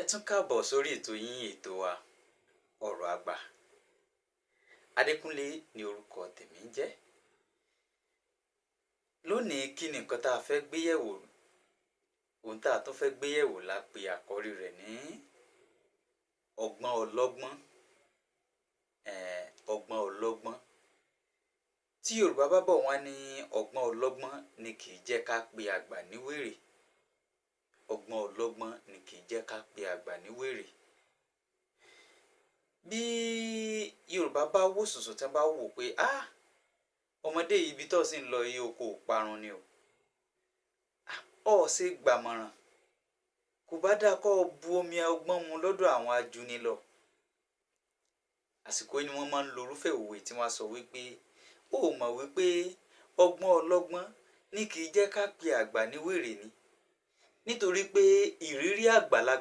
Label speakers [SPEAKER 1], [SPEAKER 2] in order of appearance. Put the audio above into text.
[SPEAKER 1] Ẹ tún káàbọ̀ sórí ètò yín, ètò wa, Ọ̀rọ̀ Àgbà. Adékúnlé ni orúkọ tèmi ń jẹ́. Lónìí, kí ni nǹkan tá a fẹ́ gbé yẹ̀wò? Ohun tá a tún fẹ́ gbé yẹ̀wò la pe àkọ́rí rẹ̀ ní ọgbọ́n ọlọ́gbọ́n. Ọgbọ́n ọlọ́gbọ́n. Tí Yorùbá bá bọ̀, wọ́n ní ọgbọ́n ọlọ́gbọ́n ni kì í jẹ́ ká pe àgbà ní wèrè. Ọgbọ́n ọlọ́gbọ́n ni kì í jẹ́ ká pe àgbà ní wèrè. Bí Yorùbá bá wò sùnsùn, tí wọ́n bá wò pé, ah, ọmọdé yìí, ibi tó sì ń lọ yìí, oko ò parun ni o, ọ̀ ṣe gbàmọ̀ràn, kò bá dáa kó o bu omi ọgbọ́n mu lọ́dọ̀ àwọn ajuni lọ. Àsìkò yìí ni wọ́n máa ń lo irúfẹ́ òwe tí wọ́n á sọ wípé, ó mọ̀ wípé ọgbọ́n ọlọ́gbọ́n ní kì í jẹ́ ká pe àgbà ní wèrè ni, nítorí pé ìrírí àgbàlagbà